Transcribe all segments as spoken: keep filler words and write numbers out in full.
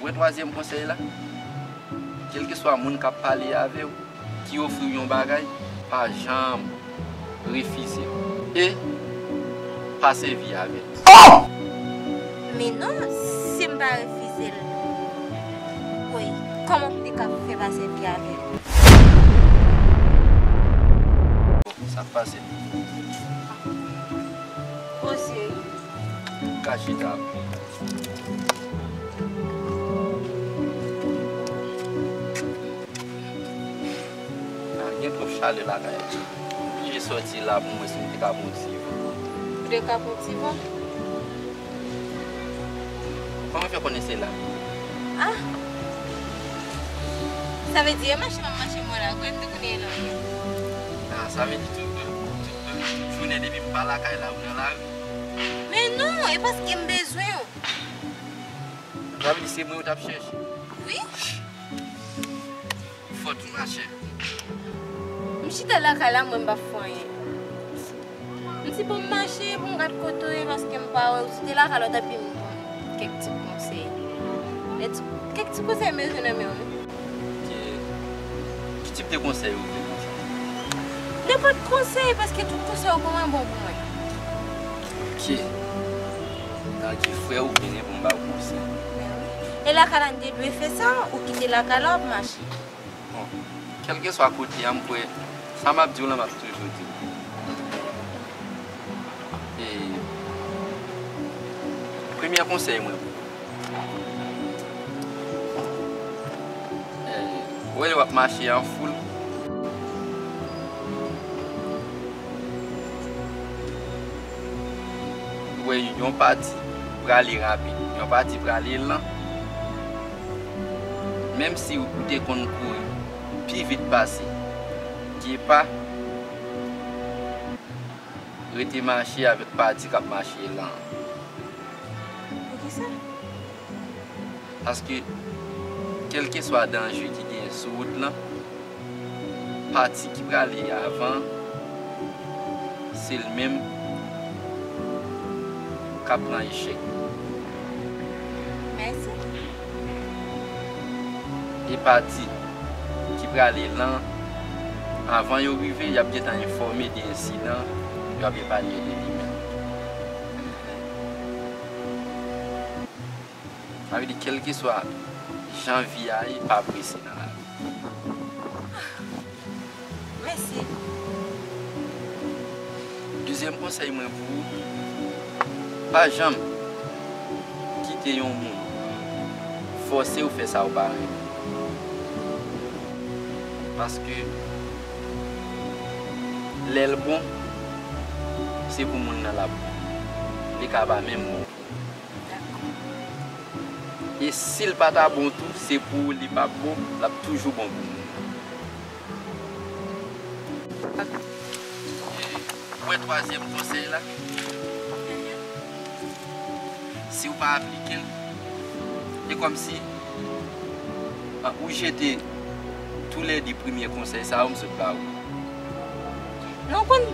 Wè twazyèm konsèy la, kèlkeswa moun k ap pale avè w, ki ofri w yon bagay, pa janm refize l. E pa sèvi avè l. Men non, si m pa refize l, woy, kòman m te ka fè pa sèvi avè l? Sa k pase? Ozye. Ka chita. Ah, gen twòp chalè lakay la. Oblije sòti la pou mwen si m te ka pran yon ti van. Ou te ka pran yon ti van? Kòman w fè konnen se la? Ah! Sa vle di, e mache m ap mache m wè la, kwè m te konnen e la. Ah, sa vle di tout, tout, tout, tout jounen depi m pa lakay la, ou nan lari? Men non, e paske m bezwen w. Sa vle di se mwen ou t ap chèche? Wi. Fò tou mache. M chita lakay la, mwen m pa fè anyen. M di bon m mache pou m gad kote w ye paske m pa wè w. Si w te lakay la, w t ap di m kèk ti konsèy. Kèk ti konsèy m bezwen nan men w wi. Ki, ki tip de konsèy ou vle di? Nenpòt konsèy, paske tout konsèy ou ban mwen bon pou mwen. Ok. Nan ki frè ou vini pou m ba w konsèy. E lakay la n te dwe fè sa, ou kite lakay la w ap mache. Bon, kèlkeswa kote a, m kwè, sa m ap di w lan, m ap toujou di w. E, premye konsèy mwen pou ou. E, ou wè lè w ap mache an foul, ou wè yon pati prale rapid, yon pati prale lan. Menm si ou te konn kouri pi vit pase Gepa, rete mache avèk pati k ap mache lan. Poukisa? Paske, kèlkeswa danje ki genyen sou wout lan, pati ki prale avan, se l menm k ap pran echèk. Mèsi. E pati ki prale lan, avan yo rive, y ap gentan enfòme de ensidan, y ap epanye de li menm. Sa vle di, kèlkeswa jan vi a ye, pa prese nan lavi. Mèsi. Dezyèm konsèy mwen pou ou, pa janm kite yon moun fòse w fè sa w pa renmen. Paske lè l bon, se pou moun nan l ap bon. Li ka pa menm bon. E si l pa ta bon tou, se pou ou li p ap bon, l ap toujou bon pou moun nan. E ou wè twazyèm konsèy la? Si w pa aplike l, e kòmsi, ah, ou jete toulède premye konsèy sa yo m sot ba ou. Non, ou konn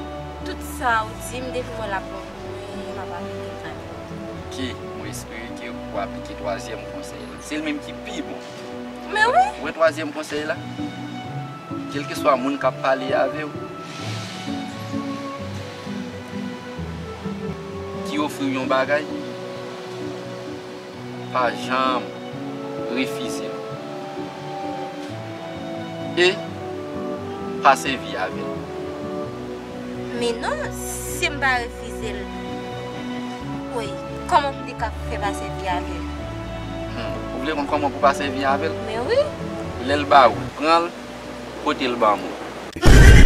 tout sa ou di m, depi mwen l ap bon pou mwen, m ap aplike l kanmenm. Ok, mwen espere ke ou aplike twazyèm konsèy la. Se l menm ki pi bon. Men wi. Ou wè twazyèm konsèy la? Kèlkeswa moun k ap pale avè w, ki ofri w yon bagay, pa janm refize l. E pa sèvi avè l. Men non, si m pa refize l, woy, kòman m te ka fè pa sèvi avè l? Hmm, ou vle konn kòman pou pa sèvi avè l? Men wi. Lè l ba ou, pran l, pote l ban mwen.